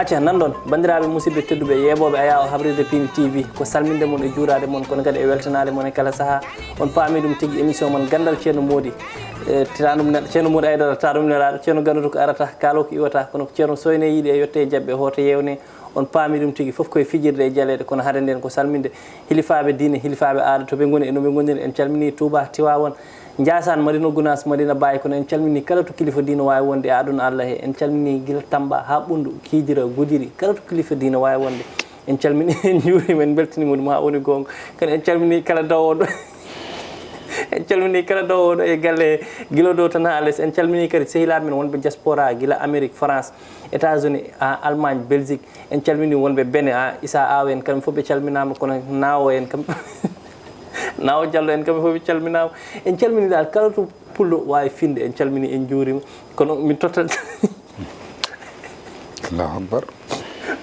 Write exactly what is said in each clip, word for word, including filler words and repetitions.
Ceerno, nanɗon, banndiraaɓe musidɓe tedduɓe, yeeɓooɓe Ayaawo Habrirde Piindi T V, ko salminde mon e juuraade mon, kono kadi e weltanaade mon e kala sahaa. On paami ɗum tigi, émission mon Ganndal Ceerno Moodi. E, tiraanum neɗɗo, Ceerno Moodi Aydara, taarum nelaaɗo, Ceerno Gandutu ko arata, kaalo ko iwata, kono ko Ceerno Soyne yiɗi e yotte e jaɓɓe, hoto yeewne. On paami ɗum tigi, fof koye fijirde e jaleeɗe, kono hade ndeen ko salminde hilifaaɓe diine, hilifaaɓe aada, to ɓe ngoni e no ɓe ngoniri. En calminii Tuubaa, Tiwaawan, Njaasaan, Madina Gunaas, Madina Baay, kono en calminii kala to kilifa diine waawi wonde e aduna Allah he. En calminii gila Tamba haa Ɓunndu, Kiidira, Gudiri, kala to kilifa diine waawi wonde. En calminii, en njuuriima, en mbeltiniima ɗum haa woni goonga. Kono en calminii kala dawooɗo, en calminii kala dawooɗo e galle he, gila dow tan haa les. En calminii kadi sehilaaɓe men wonɓe diaspora, gila Amérique, France, États-Unis, a, Allemagne, Belgique. En calminii wonɓe Benin, a, Issa Aw en, kamɓe fof ɓe calminaama, kono Naawo en, kam, Naawo Jallo en, kamɓe fof ɓe calminaama. En calminii dal kala to pullo waawi finde, en calminii, en njuuriima. Kono min tottat Allahu Akbar.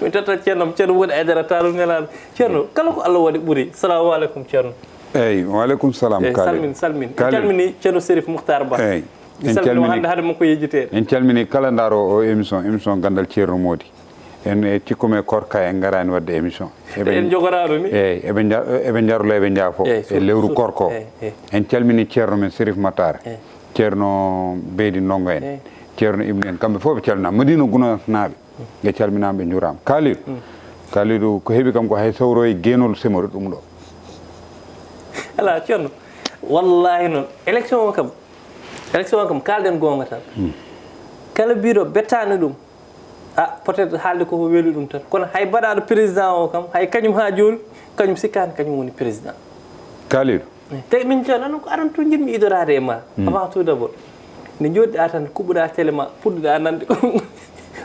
Min tottat Ceerno, Ceerno Moodi Aydara, taarum nelaaɗo. Ceerno, kala ko Allah waɗi ɓuri. Salamu aleykum, Ceerno. Eyyi, wa aleykum salam, Eyyi, Khalid. Salmin, salmin. En Khalid. Calminii Ceerno Serif Mukhtar Ba. Eyyi. Mi salminii mo hannde, hade makko yejjiteede. En calminii kala ndaaroowo o émission, émission Ganndal Ceerno Moodi. En e cikkumen korka en ngaraani waɗde émission. Eɓe- En njogoraano ni. Eyyi, eɓe nja- eɓe njarlo, eɓe njaafo Eyyi, e sur- lewru sur- koorko. Eyyi, eyyi. En calminii Ceerno men Serif Matar, Eyyi. Ceerno Beydi Ndongo en, Eyyi. Ceerno Ibnu en, kamɓe fof ɓe calminaama. Madina Gunaas naaɓe, ɓe calminaama, ɓe njuuraama. Khalid, Khalidou, ko heɓi kam ko hay sawro e geenol semori ɗum ɗo. Alaa, Ceerno, wallaahi noon, élection o kam, élection o kam, kaalden goonga tan. Kala biiɗo bettaani ɗum, a, peut-être haalde koko weli ɗum tan. Kono hay baɗaaɗo président o kam, hay kañum haa jooni, kañum sikkaani kañum woni président. Khalid, Te min, Ceerno, aɗa ko aɗa anndi to njiɗmi idoraade e ma, avant tout d'abord. Nde njooɗiɗaa tan, kuɓɓuɗaa télé ma, puɗɗuɗaa nande ko,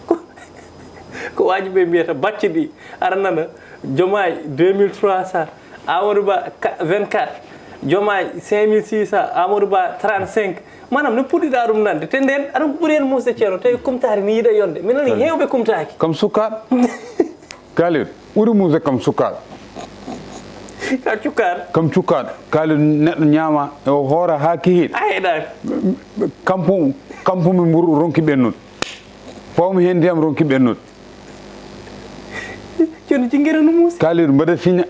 ko, ko waaji ɓe mbiyata bacci ɗi. Aɗa nana, Diomaye deux mille trois cents, Amadou Ba ka- vingt-quatre, Diomaye cinq mille six cents, Amadou Ba trente-cinq. Maanaam, no puɗɗiɗaa ɗum nande. Te ndeen, aɗa ko ɓuri en muusde, Ceerno, tawi kumtaari ni yiɗa yonde. Mi nani heewɓe kumtaaki. Kam sukaaɗo. Khalid, ɓuri muusde kam sukaaɗo. Ka cukaaɗo. Kam cukaaɗo. Khalid, neɗɗo ñaama, o hoora haa kihiiɗe. A heɗaani. Kampu, kampu mi mburu ronki ɓennude. Pawmi heen ndiyam ronki ɓennude. Ceerno, jinngere no muusi. Khalid, mbaɗa siña.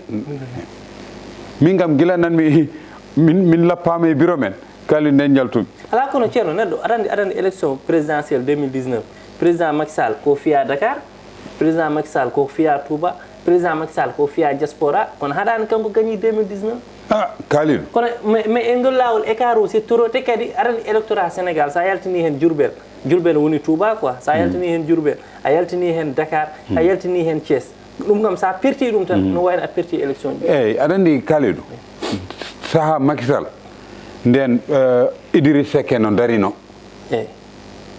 Min kam gila nan mi, min, min lappaama e biro men. Khalid, nden njaltumi. Alaa kono, Ceerno, neɗɗo aɗa anndi, aɗa anndi élection présidentielle deux mille dix-neuf. Président Macky Sall ko fiya Dakar. Président Macky Sall ko fiya Touba. Président Macky Sall ko fiya diaspora. Kono haɗaani kanko gañi deux mille dix-neuf. Ah, Khalid. Kono mais, mais e ngol laawol écart o c'est trop. Te kadi aɗa anndi électorat Sénégal, so a yaltinii heen Diourbel, Diourbel woni Touba quoi. So a yaltinii heen Diourbel, a yaltinii heen Dakar, a yaltinii heen Thiès. Ɗum kam, so a perti ɗum tan, no wayno a perti élection ji. Eyyi, aɗa anndi, Khalidou, sahaa Macky Sall, ndeen, eh, Idriss Seck en no darino. Eyyi.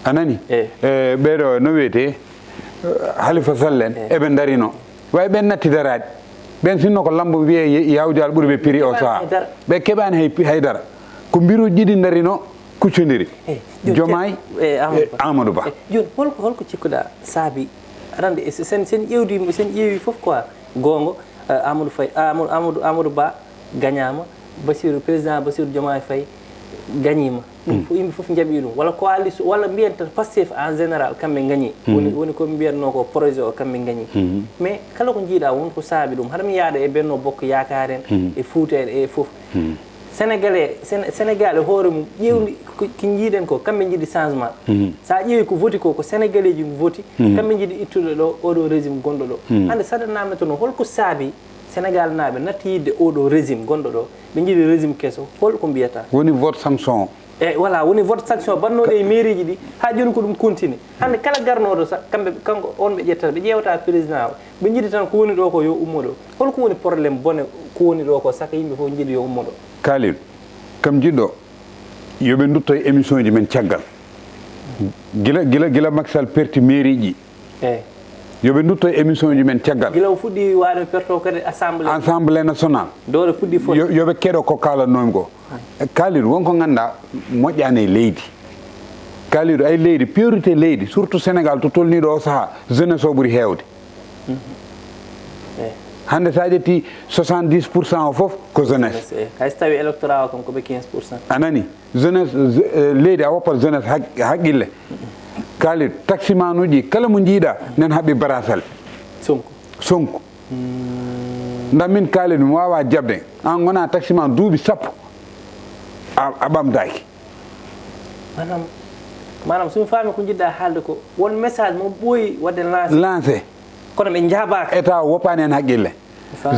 A nani? Eyyi. Eh, ɓeeɗo no wiyetee, eh, Halifa Sall en, eɓe darino. Way ɓen natti daraaɗi. Ɓen sinno ko lambo wiyee ye- Yawdi Al ɓuri ɓe piri o sahaa. Ɓe keɓaani hay, hay dara. Ko mbiruuji ɗiɗi darino kuccondiri. Diomaye e Amadou Ba. Jooni, holko, holko cikkuɗaa saabi, aɗa anndi, e sen, sen ƴeewdi, sen ƴeewi fof quoi, goonga, eh, Amadou Faye, Amadou, Amadou, Amadou Ba gañaama, Bassirou, président Bassirou Diomaye Faye gañiima. Ɗum fof, yimɓe fof njaɓi ɗum. Walla coalition, walla mbiyen tan Pastef en général, kamɓe gañi. Woni, woni ko mbiyatnoo ko projet o, kamɓe gañi. Mais kala ko njiiɗaa won ko saabi ɗum. Hara mi yaada e Benno Bokk Yaakaar en, e Fuuta en, e fof. Sénégalais, Sén-, Sénégal e hoore mum, ƴeewndi ko, ko njiiɗen ko, kamɓe njiɗi changement. So a ƴeewi ko voti ko, ko Sénégalais ji voti, kamɓe njiɗi ittude ɗo oɗo régime gonɗo ɗo. Hannde, saɗa naamnde toon, holko saabi Sénégal naaɓe natti yiɗde oɗo régime gonɗo ɗo, ɓe njiɗi régime keso, holko mbiyata? Woni vote sanction o. E voilà, woni vote sanction bannooɗo e mairie ji ɗi, haa jooni ko ɗum continue. Hannde kala garnooɗo sa, kamɓe, kanko on ɓe ƴettata, ɓe ƴeewata président o, ɓe njiɗi tan ko woni ɗo ko yo ummo ɗo. Holko woni problème bone ko woni ɗo ko, saka yimɓe fof njiɗi yo ummo ɗo? Khalil, kam jiɗɗo, yo ɓe ndutto e émission ji men caggal. Gila, gila, gila Macky Sall perti mairie ji. Eyyi. Yo ɓe ndutto e émission ji men caggal. Gila o fuɗɗi waade perto kadi assemblée. Assemblée nationale. Doole fuɗɗi foti. Yo, yo ɓe keɗo ko kaalatnoomi ko. Khalil, won ko nganndaa moƴƴaani e leydi. Khalil, ay leydi, priorité leydi, surtout Sénégal to tolnii ɗo o sahaa, jeunesse o ɓuri heewde. Hannde so a ƴetti soixante-dix pour cent o fof ko jeunesse. Jeunesse, eyyi. Hay so tawii électorat o kam ko ɓe quinze pour cent. A nani? Jeunesse, eh, leydi a woppat jeunesse haq-, haqqille. Kaalid, taximanuuji kala mo njiiɗa, nen haɓɓi barasal. Sonko. Sonko. Nda min Kaalid, mi waawaa jaɓde. Aan ngonaa taximan duuɓi sappo, a, a ɓamtaaki. Maanaam, maanaam, so mi faami ko njiɗɗaa haalde ko, won message mo ɓooyi waɗde lancé. Lancé. Kono ɓe njaabaaka. État o woppaani heen haqqille.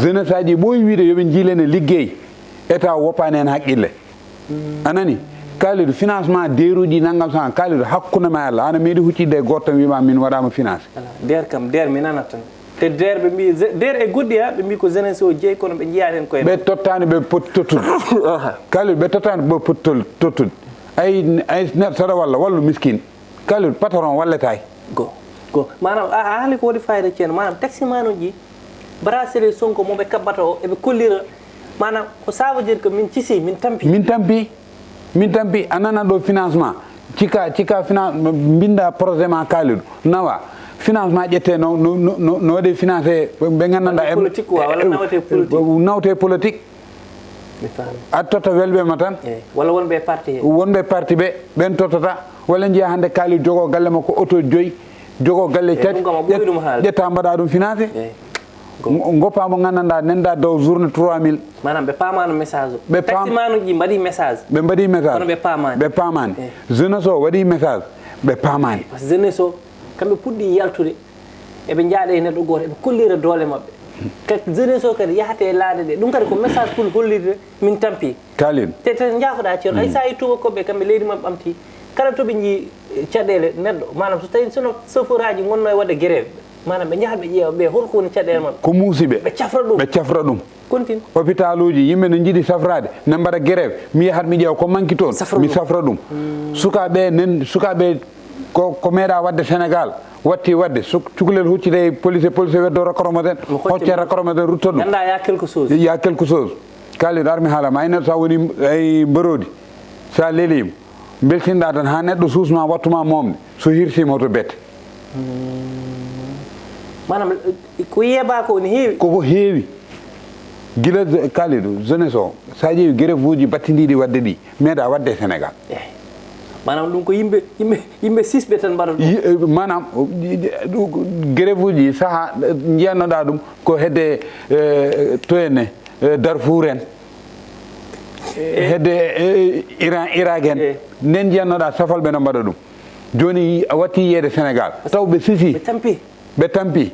Jeunesse aji ɓooyi wiyde yo ɓe njiilen e liggey. État o woppaani heen haqqille. A nani? Kaalid, financement deeruuji nanngam san, Kaalid, hakkunde ma e Allah, aɗa meeɗi huccitde e gooto tan wiima min waɗaama financé. Alaa, deer kam, deer mi nanat tan. Te deer ɓe mbi, deer e goɗɗi ha, ɓe mbi ko jeunesse o jeyi, kono ɓe njiyaani heen koye. Ɓe tottaani ɓe poti tottude. Kaalid, ɓe tottaani ɓe poti tol-, tottude. Ay, ay neɗɗo saɗa walla, wallu miskin. Kaalid, patron walletaake. Go, go. Maanaam, a, a haali ko waɗi fayida ceerno. Maanaam, taximanuuji, brasserie Sonko mo ɓe kaɓɓata o, eɓe kollira. Maanaam, ko ça veut dire que min cisi, min tampi. Min tampi. Min tampi, a nana ɗo financement. Cika, cika finan-, mbinda projet ma Kaalid. Nawa. Financement ƴette no, no, no, no, no waɗi financé ɓe nganndanɗaa. Waɗde politique quoi, walla nawete politique. Nawte politique. Mi faami. A totta welɓe ma tan. Eey. Walla wonɓe e parti he. Wonɓe e parti ɓe, ɓen tottata. Walla njiya hannde Kaalid jogo galle makko auto joyi, jogo galle tati. Eey, ɗum kam a ɓooyi ɗum haalde. Ƴetta mbaɗa ɗum financé. Eey. Ngo-, goppa mo nganndanɗaa, nenndaa dow journée trois mille. Maanaam ɓe paamaano message o. Ɓe paam- Taximanuuji mbaɗi message. Ɓe mbaɗi message. Kono ɓe paamaani. Ɓe paamaani. Eey. Jeunesse o waɗi message. Ɓe paamaani. Parce que jeunesse o, kamɓe puɗɗi yaltude. Eɓe njaaɗa e neɗɗo gooto, eɓe kollira doole maɓɓe. Kadi jeunesse o kadi yahata e laaɗe ɗe. Ɗum kadi ko message pour hollirde min tampi. Kaalid. Te, te njaafoɗaa ceerno, hay so a yii tuubakooɓe kamɓe leydi maɓɓe ɓamti, kala to ɓe njii, eh, caɗeele neɗɗo, maanaam so tawii sono chauffeur aji ngonno e waɗde grève, maanaam ɓe njaha ɓe ƴeewa ɓe holko woni caɗeele maɓɓe. Ko muusi ɓe. Ɓe cafra ɗum. Ɓe cafra ɗum. Continue. Hôpital uji, yimɓe no njiɗi safraade, ne mbaɗa grève, mi yahat mi ƴeewa ko manki toon, mi safra ɗum. Sukaaɓe nen, sukaaɓe ko, ko meeɗa waɗde Sénégal, watti waɗde, su-, cukalel huccita e police, police weddo rakkoro mo ten, hocca rakkoro mo ten, rutta ɗum. Gannda y a quelque chose. Y a quelque chose. Kaalid, ar mi haala ma, ay neɗɗo sa woni ay mbaroodi, sa leliima, mbeltinɗa tan ha neɗɗo suusma, wattuma momde, so hirsiima hoto bette. Maanaam, ko yeeɓa ko ne heewi. Koko heewi. Gila Kaalid, jeunesse o, sa ƴeewi grève uji battindiɗi waɗde ɗi, meeɗa waɗde e Sénégal. Eey. Maanaam ɗum ko yimɓe, yimɓe, yimɓe sisɓe tan mbaɗa ɗum. Yi-, eh, maanaam, o, ɗi-, ɗi-, ɗu-, grève uji saha, eh, njiyannoɗa ɗum ko hedde, eh, to henne, eh, Darfour en, eh, hedde, eh, Iran, Irak en. Eey. Nden njiyannoɗa safalɓe no mbaɗa ɗum. Jooni a watti yiyeede Sénégal. Taw ɓe sisi. Ɓe tampi. Ɓe tampi.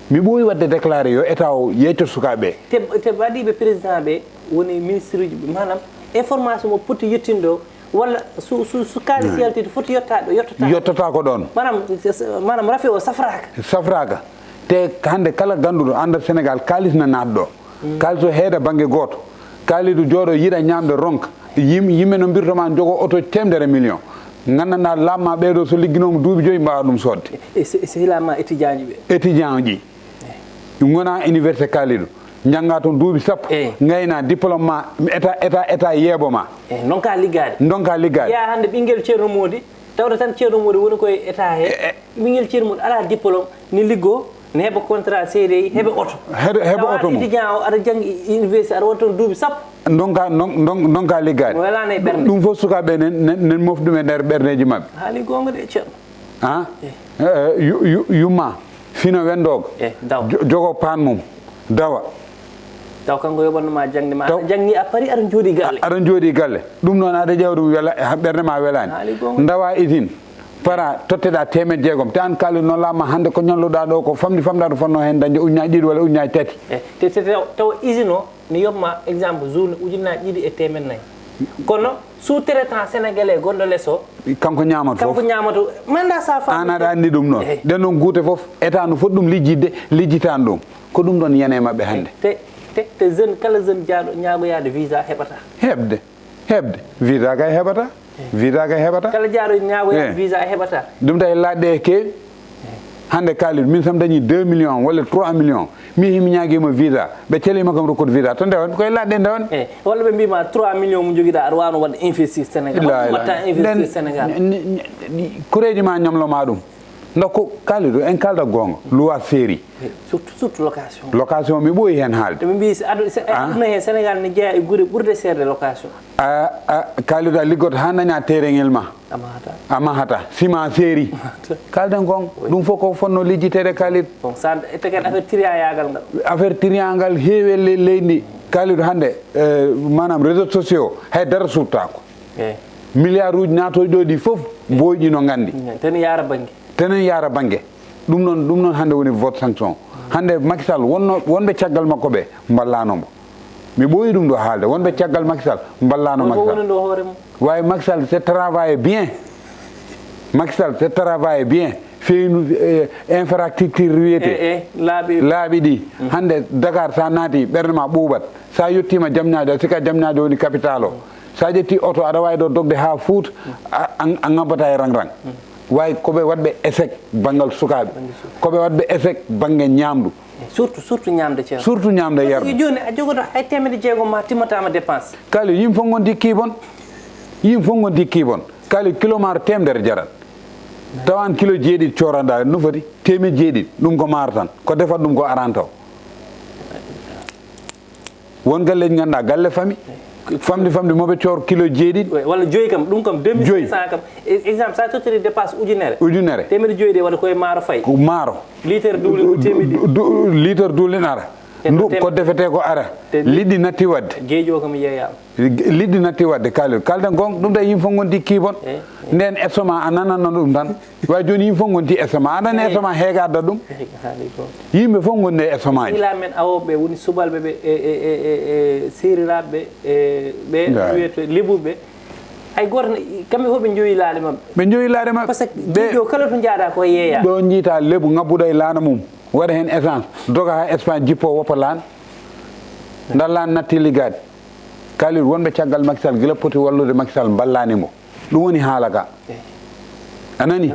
Mi ɓooyi waɗde déclaré yo état o yeyto sukaaɓe ɓe. Te, te waɗiiɓe président ɓe woni ministre uji, maanaam information mo poti yettinde o, walla su, su, su kaalis yaltiti foti yottaade ɗo, yottata. Yottata ko ɗoon. Maanaam, maanaam rafi o safraaka. Safraaka. Te hannde kala gannduɗo annda Sénégal kaalis na naat ɗo. Kaalis o heeda bannge gooto. Kaalidu jooɗo yiɗa ñaamde ronka. Yim-, yimɓe no mbirtoma jogo oto teemedere million. Nganndanɗaa laamma ɓeeɗo so ligginooma duuɓi joyi mbaawa ɗum soodde. E, e, e sehilama étudiant ji ɓe. Étudiant ji. Ngona université Kaalidu. Njannga toon duuɓi sappo. Eey. Ngayna diplôme ma, état, état, état yeebo ma. Eey, ndonka liggaade. Ndonka liggaade. Yaa hannde ɓinngel Ceerno Moodi, tawde tan Ceerno Moodi woni koye état he. E, e. Ɓinngel Ceerno Moodi alaa diplôme, ne liggo, ne heɓa contrat C D I, heɓa oto. Heɓa, heɓa oto mum. Tawa étudiant o, aɗa janngi université, aɗa waɗa toon duuɓi sappo. Ndonka, ndon-, ndon-, ndonka liggaade. Mo welaani e ɓernde. Ɗum fof sukaaɓe nen, nen, nen mofti ɗum e nder ɓerneeji maɓɓe. Haali goonga de, Ceerno. Ah? Eh. Eh, yu-, yu-, yumma, fina wenndooga. Eh, daw. Jo-, jogo paan mum, dawa. Taw kanko yoɓanno ma jaŋde ma, taw aɗa jaŋni, a pari, aɗa jooɗi galle. Aɗa jooɗi galle. Ɗum noon aɗa ƴeewa ɗum wela, ha ɓernde ma welaani. Haali goonga. Ndawa usine, para, totteɗa teemedde jeegom. Te aan Kaalidu noon laamma hannde ko ñalluɗa ɗo ko famɗi famɗa to fotnoo heen dañde ujunnaaji ɗiɗi walla ujunnaaji tati. Eh, te, te, te, tawa usine o ne yoɓma exemple journée ujunnaaji ɗiɗi e teemedde nayi. Kono sous-traitant sénégalais gonɗo les o. Kanko ñaamata fof. Kanko ñaamata. Manda sa faami. Aan aɗa anndi ɗum noon. Eh. Ɗen noon guute fof, état no foti ɗum lijjitde, lijjitaani ɗum. Ko ɗum ɗoon yani e maɓɓe hannde. Te, te, te jeune, kala jeune jaaɗo ñaagoyaade visa heɓata. Heɓde, heɓde. Visa kay heɓata. Eh. Visa kay heɓata. Kala jaaɗo ñaagoyaade visa a heɓata. Ɗum tawi laaɗe e keewi. Hannde Kaalidu, min so mi dañii deux millions walla trois millions, mi yehi mi ñaagiima visa, ɓe caliima kam rokkude visa, to ndewan, koye laaɗe ndewan. Eh, walla ɓe mbiima trois millions mo njogiɗaa, aɗa waawno waɗde investir Sénégal. Illa, illa. Waɗta investir Sénégal. N-, n-, n-, koreeji ma ñamlo ma ɗum. Ndax ko Kaalidu, en kaalda goonga, luwa seeri. Eh, surtout, surtout location. Location, mi ɓooyi heen haalde. Ɓe mbii, so adu-, so, ah, aduna he Sénégal ne jeyaa e gure ɓurde seerde location. Ah, A, Kalidou, a liggoto haa dañaa tereŋel ma. A mahata. A mahata. Ciment seeri. Kalden kon, ɗum fof ko fotnoo lijjiteede, Kalidou. Bon, ça, ete kadi affaire triangle ngal. Affaire triangle ngal heewi e le-, leydi ndi. Kalidou, hannde, eh, maanaam réseaux sociaux, hay dara suuttaako. Eh. Milliard uji naatoyɗo ɗi fof, boyɗi no nganndi. Tene yaara bannge. Tenen yaara bannge. Ɗum noon, ɗum noon hannde woni vote sanction. Hannde Macky Sall wonno, wonɓe caggal makko ɓe mballaano mbo. Mi ɓooyi ɗum ɗo haalde. Wonɓe caggal Macky Sall mballaano Macky Sall. Woni ɗo hoore mum. Waawi Macky Sall, c'est travaillé bien. Macky Sall, c'est travaillé bien. Feynu, eh, infrastructure wiyete. Eh, eh, laabi. Laabi ɗi. Hannde Dakar, sa naati, ɓernde ma ɓuuɓat. Sa yettiima Jamñaajo, a sika Jamñaajo woni capital o. Sa ƴetti oto, aɗa waawi ɗo dogde haa Fuuta, a, a, a ŋabbata e rang-rang. Waawi ko ɓe waɗɓe échec banngal sukaaɓe. Ko ɓe waɗɓe échec bannge ñaamdu. Surtout, surtout ñaamde, Ceerno. Surtout ñaamde e yarde. Parce que jooni a jogoto hay teemedde jeegom ma timmataama dépense. Kala yimɓe fof ngonti kiibon. Yimɓe fof ngonti kiibon. Kala kilo maaro teemedere jarat. Tawa aan kilo jeeɗiɗi cooranɗaa no foti? Teemedde jeeɗiɗi. Ɗum ko maaro tan. Ko defat ɗum ko araan taw. Won galleeji ngannduɗaa galle fami. Famɗi famɗi mo ɓe coor kilo jeeɗiɗi. Oui, walla joyi kam, ɗum kam deux mille cinq cents kam. E-, exemple, sa tottiri dépasse ujunere. Ujunere. Teemedde joyi ɗe waɗa koye maaro fayi. Ko maaro. Litre duuli ko teemedde ɗiɗi. Du-, du-, litre duuli ne ara. Te ndu-, teem- ko defetee ko ara. Te liɗɗi natti waɗde. Geeƴi o kam yeeyaama. Liɗɗi natti waɗde, Kalidou. Kalden gon, ɗum ɗo yimɓe fof ngonti kiibon. Eh, eh. Nden estomac a nananno ɗum tan. Way jooni yimɓe fof ngonti estomac. Aɗa anndi estomac heega adda ɗum? Eey, haali ko. Yimɓe fof ngondi e estomac ji. Sehilaaɓe men awooɓe woni subalɓe ɓe, e, e, e, e, e seeriraaɓe ɓe, e, ɓe wiyetee lebuɓe. Hay gooto ne, kamɓe fof ɓe njowi laaɗe maɓɓe. Ɓe njowi laaɗe maɓɓe. Parce que jiijo kala to njaaɗaa ko yeeyaa. Ɗo njiita lebu ŋabbuɗo e laana mum, waɗa heen essence, doga haa Espagne, jippoo woppa laan. Ndaa laan natti liggaade. Kalidou, wonɓe caggal Macky Sall, gila poti wallude Macky Sall, mballaani mo. Ɗum woni haala ka. A nani?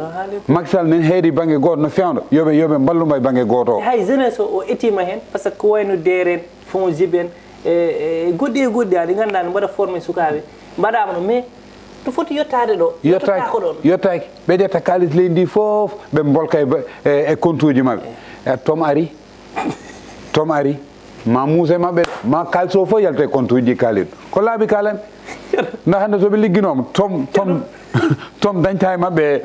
Macky Sall nen heedi bannge gooto no fewndo, yo ɓe, yo ɓe mballu mbo e bannge gooto o. Hay jeunesse o, o etiima heen, parce que ko wayno D R en, FONGIP en, e, e goɗɗi e goɗɗi, aɗi ngannduɗaa, ne mbaɗa formé sukaaɓe, mbaɗaama ɗum, mais to foti yottaade ɗo, yottaaki, yottotaako ɗoon. Yottaaki. Ɓe ƴetta kaalis leydi ndi fof, ɓe mbolka e ba-, e, e compte uji maɓɓe. E, Tom ari. Tom ari, ma muuse maɓɓe, ma kaalis o fof yalta e compte uji ɗi, Kalidou. Ko laabi kaalami. Nda hannde so ɓe ligginooma, Tom, Tom, Tom dañta e maɓɓe, eh,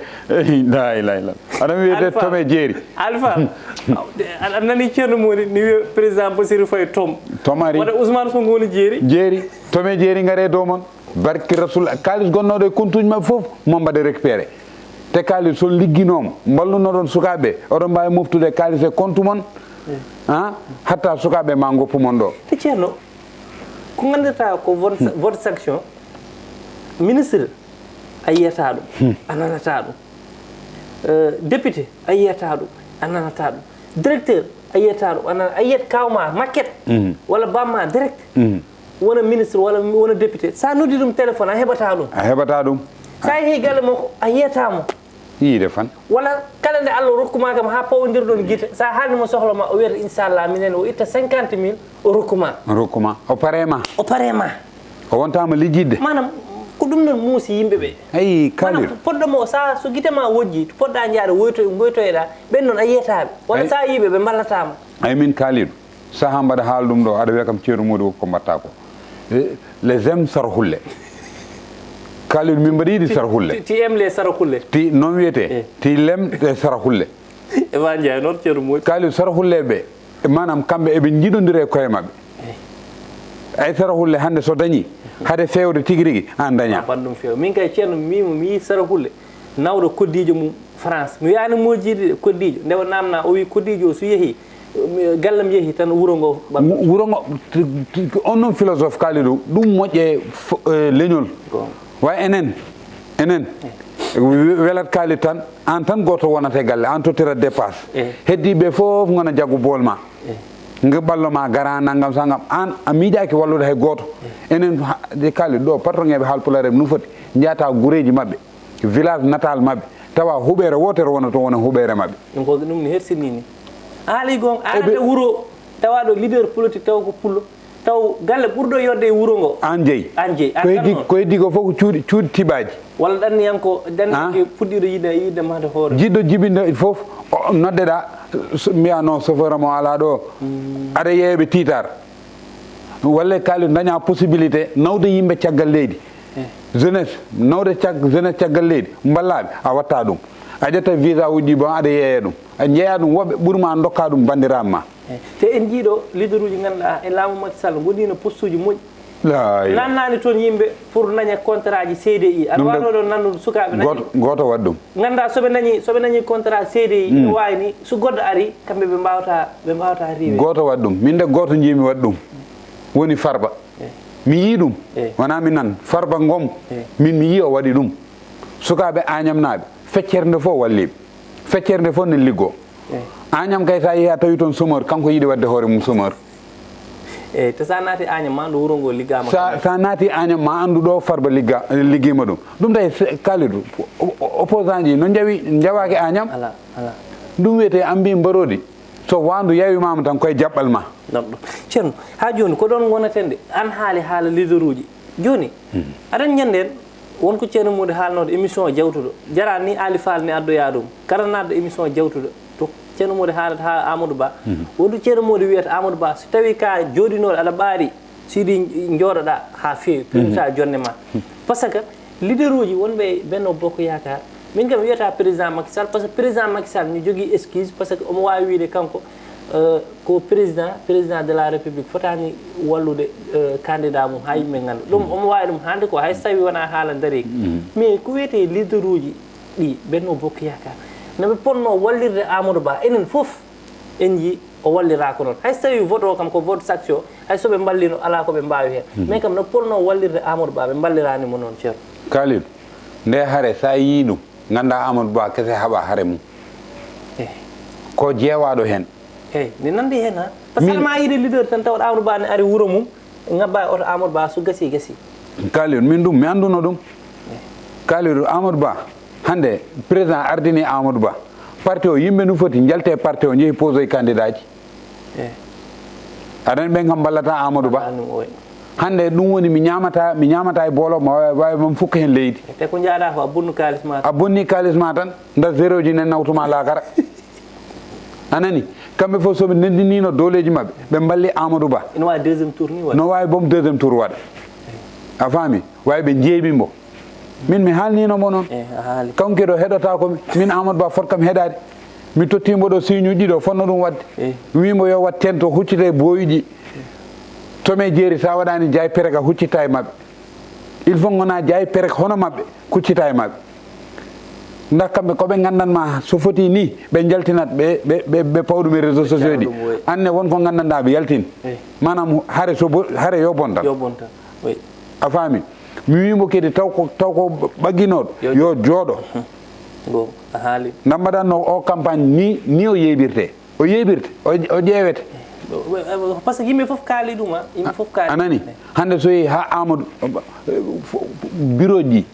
la ilaha illallah. Aɗa wiyete Alpha. Tom e jeeri. Alpha, aɗa nani Ceerno Mody ni wiya président Bassirou Faye Tom. Tom ari. Wata Ousmane Sonko woni jeeri. Jeeri. Tom e jeeri ngare dow mon. Barki Rasul, kaalis gonnooɗo e compte uji maɓɓe fof, mo mbaɗa récupéré. Te kaalis so ligginooma, mballunoɗon sukaaɓe, oɗon mbaawi moftude kaalis e compte mon, ah, hatta sukaaɓe ma ngoppu mon ɗo. Te Ceerno, ko nganndirtaa ko vote, vote sanction, ministre, a yiyataa ɗum, a nanataa ɗum. Eh, député, a yiyataa ɗum, a nanataa ɗum. Directeur, a yiyataa ɗum, a nana-, a yiyat kaaw ma, maquette, walla bamma direct. Wona ministre walla wona député, sa noddi ɗum téléphone, a heɓataa ɗum. A heɓataa ɗum. Sa yehi galle makko, a yiyataa mo. Yiide fan. Walla kala nde Allah rokkuma kam haa pawondirɗon gite, sa haalni mo sohla ma, o wiyata inchallah minen, o itta cinquante mille, o rokkuma. Rokkuma. O pare ma. O pare ma. O wontaama lijjidde. Maanaam, ko ɗum noon muusi yimɓe ɓe. Ayi, Kalidou. Maanaam, poɗɗo mo, sa, so gite ma wojji, to poɗɗa njaade, woyto-, ngoytoyɗa, ɓen noon a yiyataaɓe. Walla sa yiiɓe, ɓe mballataama. Ay, min Kalidou. Saha mbaɗa haala ɗum ɗo, aɗa wiya kam Ceerno Mody ko mbatta ko. Eh, les aimes sarahulle. Kalidou, min mbaɗi yiɗi sarahulle. Ti, ti aimes les sarahulle. Ti noon wiyete. Eh. Ti lem e sarahulle. E ma njeya noon Ceerno Mody. Kalidou, sarahulle ɓe, maanaam kamɓe eɓe njiɗondira e koye maɓɓe. Eh. Ay sarahulle hannde so dañi, hade fewde tigi rigi, an daña. Ban ɗum few. Min kay Ceerno mi, mi, mi sarahulle. Nawɗo koddiijo mum France. Mi wiyaani moƴƴiɗi de, koddiijo. Nde o naamnaa, o wiyi koddiijo o so yehi, mi, gallam yehi tan wuro ngo ɓamta. Wu-, wuro ngo, t-, t-, on noon philosophe Kalidou, ɗum moƴƴe fo-, eh, leñol. Goonga. Way enen, enen, we-, welat Kalidou tan, aan tan gooto wonata e galle, aan tottira dépasse. Eh. Heddiiɓe fof ngona jaggu bool ma. Eh. Nge ɓallo ma gara nanngam sanngam, aan a miijaaki wallude hay gooto. Eh. Enen ha-, de Kalidou ɗo, patron ŋeeɓe Haalpulaar en no foti, njahata gureeji maɓɓe. Village natal maɓɓe, tawa huɓeere wootere wona toon, wona huɓeere maɓɓe. Ɗum ko ɗum ne hersinii ni. Haali goonga, a arata wuro, tawa ɗo leader politique, tawa ko pullo, tawa galle ɓurɗo yodde e wuro ngo. Aan jeyi. Aan jeyi. Ko heddi, ko heddi ko fof ko cuuɗi, cuuɗi tiɓaaji. Walla ɗanniyanko, ɗanniyanke puɗɗiiɗo yiɗde, yiɗde mahde hoore. Jiɗɗo jibinde fof, o, noddeɗaa, so, mbiya non chauffeur am o alaa ɗo. Mm. Aɗa yeeya ɓe tiitar. Walla Kalidou daña possibilité nawde yimɓe caggal leydi. Eh. Jeunesse, nawde cag-, jeunesse caggal leydi, mballaaɓe, a watta ɗum. A ƴetta visa uji ɗi, bon, aɗa yeeya ɗum. A jeeya ɗum woɓɓe ɓuri ma, ndokka ɗum banndiraaɓe ma. Eyi. Te en njii ɗo leader uji ngannduɗaa e laamu Macky Sall ngonii no poste uji moƴƴi. Laa ilaaha. Nannaani toon yimɓe pour naña contrat ji C D I. Aɗa Ɗum de, waawno ɗo nannude sukaaɓe nayi gooto, gooto waɗi ɗum. Ngannduɗaa so ɓe nañi, so ɓe nañi contrat C D I, Mm. ina waawi ni, so goɗɗo ari, kamɓe ɓe mbaawata, ɓe mbaawata riiwe. Gooto waɗi ɗum. Min de gooto njiimi waɗi ɗum. Woni Farba. Eh. Mi yii ɗum. Eh. Wonaa mi nan. Farba Ngom. Eh. Min mi yii o waɗi ɗum. Sukaaɓe Añamnaaɓe. Feccere nde fof walliiɓe. Feccere nde fof ne liggoo. Eh. Añam kay, so a yehii a tawi toon chômeur, kanko yiɗi waɗde hoore mum chômeur. Eyi, te so a naati Añam, ma anndu wuro ngo liggaama. Sa, kam. So a naati Añam, ma anndu ɗo Farba ligga-, liggiima ɗum. Ɗum tawi se-, Kalidou, o-, o-, opposant ji no njawi, njawaaki Añam? Alaa, alaa. Ɗum wiyetee an mbiyi mbaroodi. So waandu yawimaama tan, koye jaɓɓal ma. Ɗum ɗo. Ceerno, haa jooni ko ɗoon ngonaten de. Aan haali haala leader uji. Jooni, Hmm. aɗa ñande en, won ko Ceerno Mody haalnooɗo émission jawtuɗo. Jaraani ni Aali Faal ne addoyaa ɗum. Kala naatɗo émission jawtuɗo. To Ceerno Mody haalata haa Amadou Ba. Mhm. Wondu Ceerno Mody wiyata Amadou Ba, so tawii ka jooɗinooɗo aɗa ɓaari, siɗi njooɗoɗaa haa feewi, Mhm. pinta jonne ma. Mhm. Par ce que leader uji wonɓe e Benno Bokk Yaakaar, min kam mi wiyata président Macky Sall, par ce que président Macky Sall ne jogii excuse, par ce que omo waawi wiyde kanko, euh, ko président, président de la République fotaani wallude, euh, candidat mum haa yimɓe ngannda. Ɗum omo waawi ɗum haalde ko hay so tawii wonaa haala ndareeki. Mhm. Mais ko wiyetee leader uji ɗi Benno Bokk Yaakaar, no ɓe potnoo wallirde Amadou Ba, enen fof en njii o walliraaka noon. Hay so tawii vote o kam ko vote sanction, hay so ɓe mballino, alaa ko ɓe mbaawi heen. Mhm. Mais kam no potnoo wallirde Amadou Ba, ɓe mballiraani mo noon, Ceerno. Kalidou, nde hare, so a yii ɗum, ngannda Amadou Ba kese haɓa hare mum. Eyi. Ko jeewaaɗo heen. Eyi, mi nanndi heen, ha. Par ce que Min aɗa ma yiide leader tan, tawa Amadou Ba ne ari wuro mum, ŋabba e oto Amadou Ba, so gasi, gasi. Kalidou, min ɗum, mi annduno ɗum. Eyi. Kalidou, Amadou Ba, hannde président ardini Amadou Ba. Parti o, yimɓe no foti njalte parti o, njehi posoy candidat ji. Eyi. Aɗa anndi ɓen kam mballata Amadou Ba. Anndum, oy. Hannde ɗum woni mi ñaamata, mi ñaamata e boolo, ma waawi, waawi mam fukka heen leydi. Te ko njaaɗa ko a bonnu kaalis ma. A bonni kaalis ma tan, nda zéro ji ne nawtuma laakara. A nani? Kamɓe fof so ɓe ndenndiniino dooleeji maɓɓe, ɓe mballi Amadou Ba. Ina waawi deuxième tour ni waɗa. No waawi boom deuxième tour waɗa. A faami? Waawi ɓe njeeɓi mbo. Min mi haalniino mo noon. Eh, a haali. Kanko kadi o heɗotaako mi. Min Amadou Ba fot kam heɗaade. Mi tottii mbo ɗo signe uji ɗiɗo, fotno ɗum waɗde. Eh. Mi wii mbo yo waɗ tent o huccita e booyuji. To me jeeri, so a waɗaani jaay perek a huccita e maɓɓe. Il faut ngona jaay perek hono maɓɓe, kuccita e maɓɓe. Ndax kamɓe ko ɓe nganndan ma so foti ni, ɓe njaltinat, ɓe, ɓe, ɓe, ɓe paw ɗum e réseaux sociaux ɗi. Ɗum, oui. Anne won ko nganndanɗaa ɓe yaltin. Eh. Maanaam hare so bo-, hare yo bon tan. Yo bon tan, oui. A faami? Mi wii mbo kadi taw ko, taw ko ɓagginooɗo, yo yo jooɗo. Goonga, a haali. Ndam mbaɗatno o campagne ni, ni o yeeɓirte. O yeeɓirte, o, o ƴeewete. Parce que yimɓe fof kaali ɗum, a, yimɓe fof kaali. A nani? Hannde so yehi haa Amadou, bureau ji,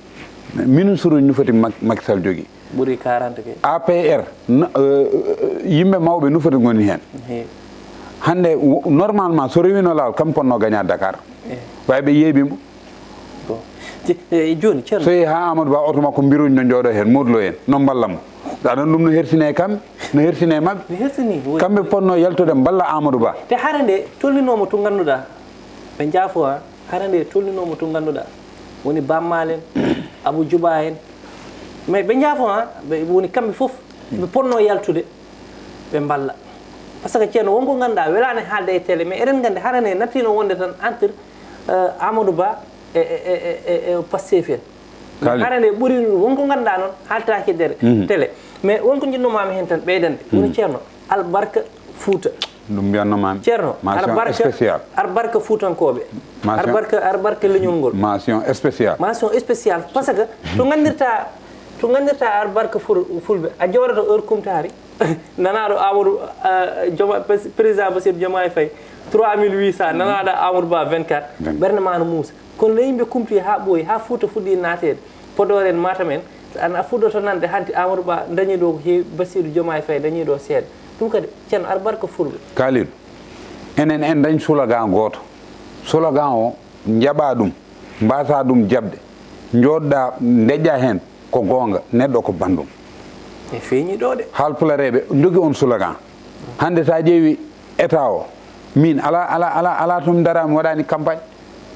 ministre uji no foti Mak-, Macky Sall jogii. Ɓuri quarante ke. A P R, n-, euh, yimɓe mawɓe no foti ngoni heen. Heewi. Hannde, w-, normalement, so rewino laawol, kam ponno gañaade Dakar. Eyi. Waawi ɓe yeeɓi mo. Bon. Je-, eh, jooni, Ceerno. So yehi haa Amadou Ba, oto makko mbiruuji no njooɗo heen, Modou Lo en, no mballa mo. Aɗa anndi ɗum no hersini e kamɓe, no hersini e maɓɓe. No hersini, oui. Kamɓe ponno yaltude mballa Amadou Ba. Te hare nde tolninooma to ngannduɗaa, ɓe njaafo, ha, hare nde tolninooma to ngannduɗaa, woni Bammaal en, Abou Djouba en. Mais ɓe njaafo, ha, ɓe woni kamɓe fof, ɓe ponno yaltude, ɓe mballa. Par ce que Ceerno, won ko ngannduɗaa, welaani haalde e télé, mais eɗen nganndi hare nde nattiino wonde tan entre, euh, Amadou Ba e, e, e, e, e Pastef en. Kale. Hare nde ɓuri, won ko ngannduɗaa noon, haaltaaki e nder Mhm. télé. Mais won ko njiɗnoo-mi heen tan ɓeydande. Woni Mhm. Ceerno, albarka Fuuta. Ɗum mbiyatnoo-mi. Ceerno, mention albarka, spéciale. Albarka Fuutankooɓe. Mention Albarka, albarka leñol ngol. Mention spéciale. Mention spéciale. Par ce que to nganndirta, to nganndirta albarka ful-, fulɓe, a jooɗoto heure kumtaari, nanaaɗo Amadou, euh, Joma-, pres-, président Bassirou Diomaye Faye, trois mille huit cents, nanaaɗo Amadou Ba vingt-quatre, Vingt. Ɓernde ma no muusa. Kono nde yimɓe kumti haa ɓooyi, haa Fuuta fuɗɗi naateede, Podor en, Matam en, an a fuɗɗoto nande hanti Amadou Ba dañi ɗo ko heewi, Bassirou Diomaye Faye dañi ɗo seeɗa. Ɗum kadi, Ceerno, albarka fulɓe. Kalidou, enen en dañ slogan gooto. Slogan o, njaɓa ɗum, mbasa ɗum jaɓde, njooɗɗa, ndeƴƴa heen, ko goonga, neɗɗo ko banndum. E feeñi ɗo de. Haalpulareeɓe njogi on slogan. Hannde so a ƴeewi État o, min ala, ala, ala, ala to mi dara mi waɗaani campagne.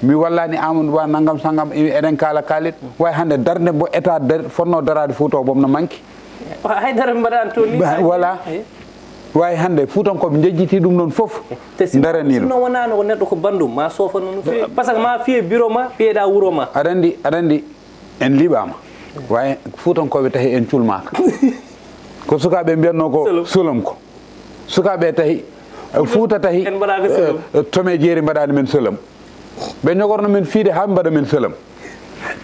Mi wallani Amadou Ba nangam sangam, e-, eɗen kaala kaalit. Way hannde darnde mbo état dar-, fotno daraade Fuuta o, boom no manki. Hay dara mbaɗaani toon ni. Ba-, voilà. Eh. Way hannde Fuutankooɓe njejjiti ɗum ɗoon fof. Te si ndarani ɗum. Sinno wonaano ko neɗɗo ko banndum, ma soofano no feewi. Par ce que ma fiye bureau ma, piyeɗa wuro ma. Aɗa anndi, aɗa anndi, en liɓaama. Way Fuutankooɓe tahi en culmaaka. Ko sukaaɓe mbiyatnoo ko Solom. Solom ko. Sukaaɓe tahi, Fuuta tahi, en mbaɗaaka Solom. Eh, tome jeeri mbaɗaani men Solom. Ɓe ñogorno men fiide haa ɓe mbaɗa men Solom.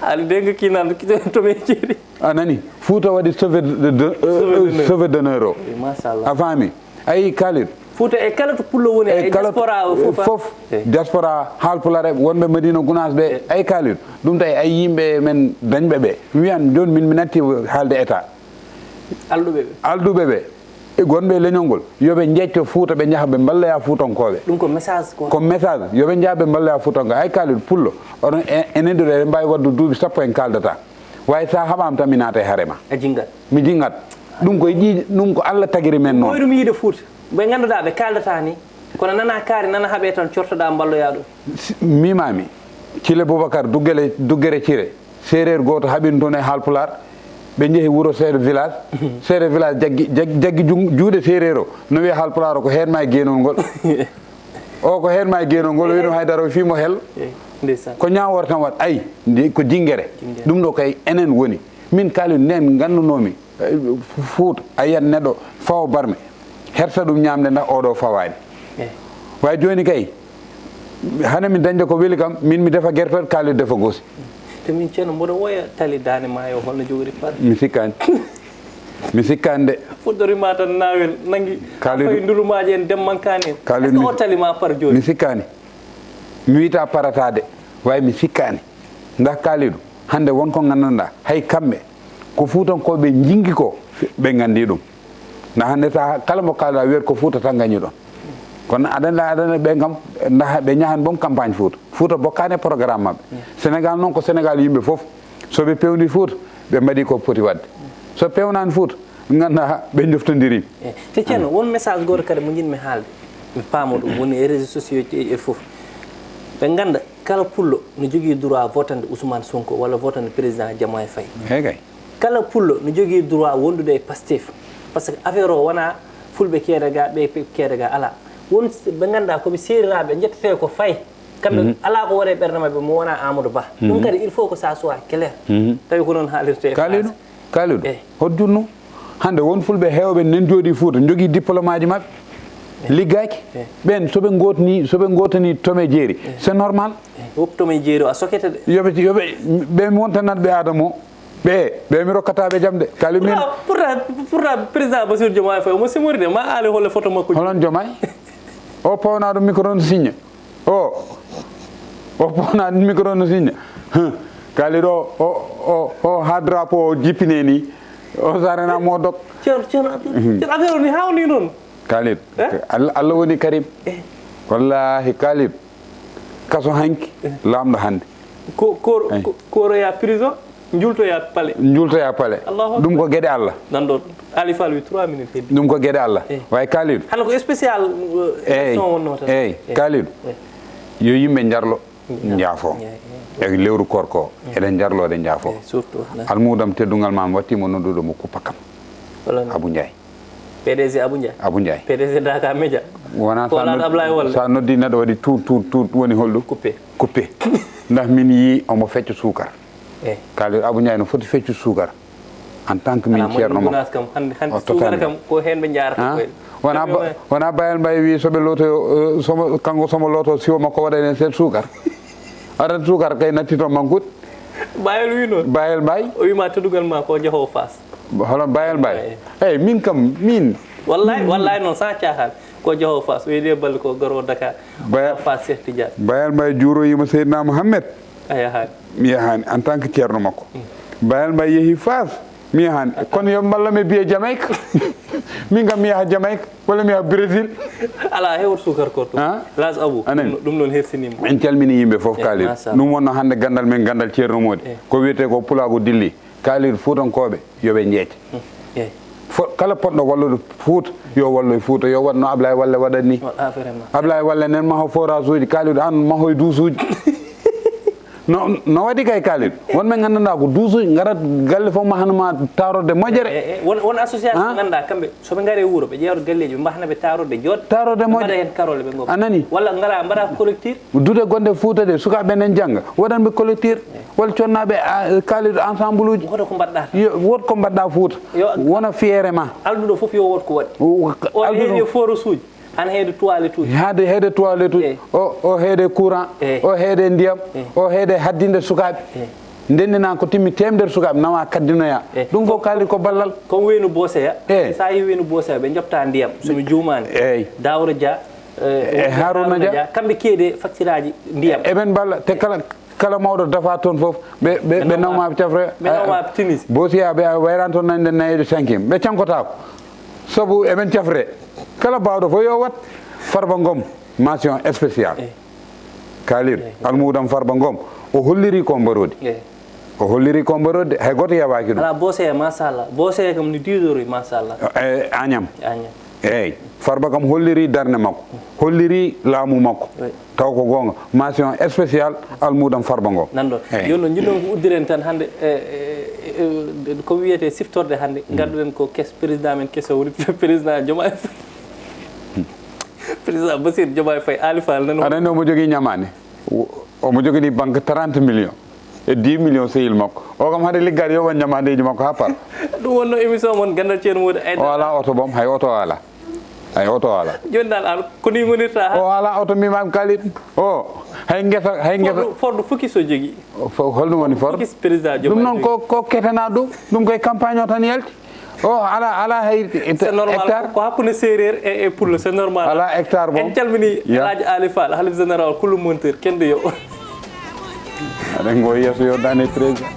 Aɗa denga kinan tome jeeri. A nani? Fuuta waɗi sauvé de, de, eh, sauvé d'honneur o. Eh, machallah. A faami? Ayi, Khalid. Fuuta e kala to pullo woni, e kala diaspora o fof, fof. Eh. Diaspora, Haalpulaar e wonɓe Madina Gunaas ɓe. Eh. Ayi, Khalid. Ɗum tawi ayi yimɓe men dañɓe ɓe. Wiyan jooni min mi natti haalde état. Alɗuɓe ɓe. Alɗuɓe ɓe. E gonɓe e leñol ngol, yo ɓe njeƴto Fuuta, ɓe njaha ɓe mballoya Fuutankooɓe. Ɗum ko message quoi. Ko message, yo ɓe njaha ɓe mballoya Fuutankooɓe. Hay Khalid Pullo, oɗon e-, enen ɗo eɗen mbaawi waɗde duuɓi sappo en kaaldata. Way so a haɓaama tan mi naata e hare ma. A jinngat. Mi jinngat. Ɗum ko e ɗi, ɗum ko Allah tagiri men noon. Ɓooy ɗum yiide Fuuta. Ɓe ngannduɗaa ɓe kaaldata ni. Kono nana kaari, nana haɓe tan cortoɗaa mballoya ɗum. Si-, miimaami, Cile Boubacar, Duggele, Duggere Cire. Seereer gooto haɓin toon e Haalpulaar, ɓe njehi wuro chef de village. Chef de village jaggi, jag-, jaggi jung-, juuɗe seereer o, no wiya Haalpulaar o ko heen ma e geenol ngol. O ko heen ma e geenol ngol, o wiyi ɗum haydara, o fii mo hel. Eh, ndeysaan. Ko ñaawoore tan waɗ, ayi, ndi ko jinngere. Jinngere. Ɗum ɗo kay enen woni. Min kaali ndeen nganndunomi, eh, Fuuta, a yiyat neɗɗo fawo barme, hersa ɗum ñaamde ndax oɗo fawaani. Eh. Way jooni kay, hana mi dañde ko weli kam, min mi defa gertoɗe, Khalid defa goosi. Te min ceerno, mboɗo woya tali Daande Maayo, holno jogori par? Mi sikkaani. Mi sikkaani de. Fuɗɗorima tan naawel, nangi Khalidou. Fay ndulumaaji en, demmankaani en. Khalidou, est-ce que mi o tali ma par jooni? Mi sikkaani. Mi wiyta parata de, way mi sikkaani. Ndax Khalidou, hannde won ko nganndanɗaa, hay kamɓe, ko Fuutankooɓe njingi ko, ɓe nganndi ɗum. Nda hannde ta kala mo kaalɗa wiyat ko Fuuta tan gañi ɗon. Kono aɗa anndi, aɗa anndi ɓen kam, nda ɓe njahan boom campagne Fuuta. Fuuta bokkaani e programme maɓɓe. Sénégal noon ko Sénégal yimɓe fof. So ɓe pewndi Fuuta, ɓe mbaɗi ko poti waɗde. So ɓe pewnaani Fuuta, ngannda ɓe njoftondiri. Eh, te ceerno, won message gooto kadi mo njiɗmi haalde. Mi paama ɗum, woni e réseaux sociaux e, e fof. Ɓe ngannda kala pullo no jogii droit votande Ousmane Sonko walla votande président Diomaye Faye. Eey kay. Kala pullo no jogii droit wondude e Pastef. Par ce que affaire o wonaa fulɓe keeda ga, ɓe pe-, keeda ga, alaa. Won s-, ɓe ngannduɗaa ko ɓe seeriraaɓe, njettetee ko fayi. Kamɓe, mhm, alaa ko woni e ɓernde maɓɓe mo wonaa Amadou Ba. Ɗum, mhm, kadi il faut que ça soit clair. Mhm. Tawi ko noon haalirtee e Kalidou, Faas. Kalidou, eh, hol junnu? Hannde won fulɓe heewɓe nen jooɗii Fuuta, njogii diplôme aji maɓɓe, eh, liggaaki. Eh. Ɓeen so ɓe ngootanii, so ɓe ngootanii tome jeeri, eh, c'est normal. Eh, woppu tome jeeri o a sokete de. Yo ɓe, yo ɓe, ɓe mi wontanat ɓe Adama o. Ɓe, ɓe mi rokkata ɓe jam de. Kali min. Pourtant, pourtant, pourtant, président Bassirou Diomaye Faye omo simori de, ma aali holle photo makko. Holon Diomaye? O pawnaaɗo micro no signa. O, o pawnaaɗo micro no signa. Huh. Kali ɗo, o, o, o, ha drapeau o jippine ni. O sarana mo dok. Ceerno, ceerno, mhm, ceerno, affaire o ni hawni noon. Khalid, eh? Allah, Allah woni Karim. Eh. Wallahi Khalid, kaso hanki, eh, laamɗo hannde. Ko, ko, eh, ko, koroya prison, njultoya palais. Njultoya palais. Allahu Akbar. Ɗum ko geɗe Allah. Nan ɗo, Ali Fall wi trois minutes heddi. Ɗum ko geɗe Allah. Eh. Way Khalid. Hano ko spécial, euh, eh, émission wonno tan. Eey, eh, Khalid. Eh. Yo yimɓe njarlo, eh, njaafo. Eh, eh. E lewru korko, eh, eɗen njarlo, eɗen njaafo. Eh, surtout, eh. Almuudam teddungal ma mi wattima nodduɗo mo kuppa kam. Wala no. Abou Ndiaye. P D G Abou Ndiaye. Abou Ndiaye. P D G Dakar Média. Wona ko sa wona nod-, Ablaye Walla. Sa noddi neɗɗo waɗi tuut, tuut, tuut, woni holɗum? Coupé. Coupé. Ndax min yii omo fecca suukar. Eh. Kaalis Abou Ndiaye no foti feccu suukar. En tant que min ceerno mo. Gunaas kam, hannde, hannde o suukar totanmi kam, ko heen ɓe njaarata. Ah? Koye. Wona ba-, wona Bayal Mbaye wi so ɓe lootoyo, eh, somo, kanko somo looto siwo makko waɗa heen seeɗa suukar. Aɗa anndi suukar kay natti toon mankude. Bayel wi noon. Bayel Mbaye. O wima teddugal ma ko jaahowo Faas. Hono Bayel Mbaye. Eyi. Eyi, min kam, min. Wallay, wallay noon, sans caaxaan. Ko jaahowo Faas, o yeeɗi e balɗe ko garowo Dakar. Baya-, Faas Cheikh Tidiane. Bayel Mbaye juuroyima Seydina Mohamed. A yahaani. Mi yahaani en tant que ceerno makko. Mm. Bayel Mbaye yehi Faas, mi yahaani. Kono yo mballa mi biye Jamaïque. Min kam mi yaha Jamaïque, walla mi yaha Brésil. Alaa, hewot suukar korto. Ah? Laas Abou, anen. Ɗum, ɗum noon hersinima. En calmini yimɓe fof, eh, Khalid. Machallah. Ɗum wonno hannde ganndal men, ganndal Ceerno Modi. Eh. Ko wiyetee ko pulaagu dilli. Khalid, Fuutankooɓe, yo ɓe njeeƴ. Hmm. Eh. Fo-, kala poɗɗo wallude Fuuta, yo walloy Fuuta, yo waɗ no Ablaye Walla waɗani ni. Waɗa vraiment. Ablaye Walla nen maho forage uji, Khalid an mahoy douche uji. No, no waɗi kay, Kalidou? Won ɓe nganndanɗaa ko duusuuji, ngarat galle fof mahana ma taarorde moƴƴere. E, e, won, won association ngannduɗaa kamɓe, so ɓe ngari e wuro, ɓe ƴeewat galleeji, ɓe mbahna ɓe taarorde jooɗɗe. Taarorde moƴƴere. Mbaɗa heen karole ɓe ngoppa. A nanii? Walla ngara mbaɗa collectif. Duɗe gonɗe Fuuta ɗe, sukaaɓe ɓe nana jannga, waɗanɓe collectif. Walla codnaaɓe, a, Kalidou, ensemble uji. Woto ko mbaɗɗaa tan. Yo, woto ko mbaɗɗaa Fuuta. Yo. Wona fiere ma. Alɗuɗo fof yo wood ko waɗi. O, o alɗuɗo. Heeñe forage uji. Ana heede toilette uji. Haade heede toilette uji. O, o heede courant. O heede ndiyam. O heede haddinde sukaaɓe. Ndenndinaa ko timmi teemedere sukaaɓe nawa kaddinoya. Ɗum fof kaali ko ballal. Comme weenu Booseya. Eey. So a yii weenu Booseya, ɓe njoɓta ndiyam, so mi juumaani. Eey. Daawro Dia. E Haruna Dia. Kamɓe keede facture aji ndiyam. Eɓen mballa, te kala, kala mawɗo dafa toon fof, ɓe, ɓe, ɓe nawma cafre. Ɓe nawma tinise. Booseya ɓe wayranto nande nayeejo sankim. Ɓe cankotaako. Sabu eɓen cafre. Kala baawɗo fof yo wat. Farba Ngom, mention spéciale. Kalidou, almuudam Farba Ngom, o holliri ko mbaroodi. O holliri ko mbaroodi, hay gooto yawaaki ɗum. Alaa, Booseya, machallah. Booseya kam ni diidoroy, machallah. E Agnam. Agnam. Eey, Farba kam holliri darnde makko, holliri laamu makko. Taw ko goonga, mention spéciale almuudam Farba Ngom. Nan ɗoon. Eey. Jooni noon, njiɗ-ɗon ko uddiren tan hannde, e, e, e, ko wiyetee siftorde hannde, ngarduɗen ko kes, président men keso woni président Diomaye Faye. Président Bassirou Diomaye Faye, Aly Fall nan. Aɗa anndi omo jogii ñamaande. Omo jogini banque trente millions e dix millions sehil makko. O kam hade liggaade yo wañ ñamaandeeji makko haa par. Ɗum wonno émission mon Ganndal Ceerno Mody Aidara. O alaa oto boom, hay oto o alaa. Hay oto o alaa. Jooni dal an, ko ni ngonirta ha? O alaa oto, mbiimaami Kalidou. O, hay ngesa, hay ngesa. Fordo, fordo fukki so jogii. Holɗum woni fordo? Fukki président Diomaye. Ɗum noon ko, ko ketana ɗum. Ɗum koye campagne o tan yalti. O alaa, alaa hay hectare. C'est normal. Ko hakkunde seereer e, e pullo, c'est normal. Alaa hectare boom. En calmini El Hadj Aly Fall, Halif Général, kulu monteur, kenɗo yo. Aɗa ngo yeeso yo dane président.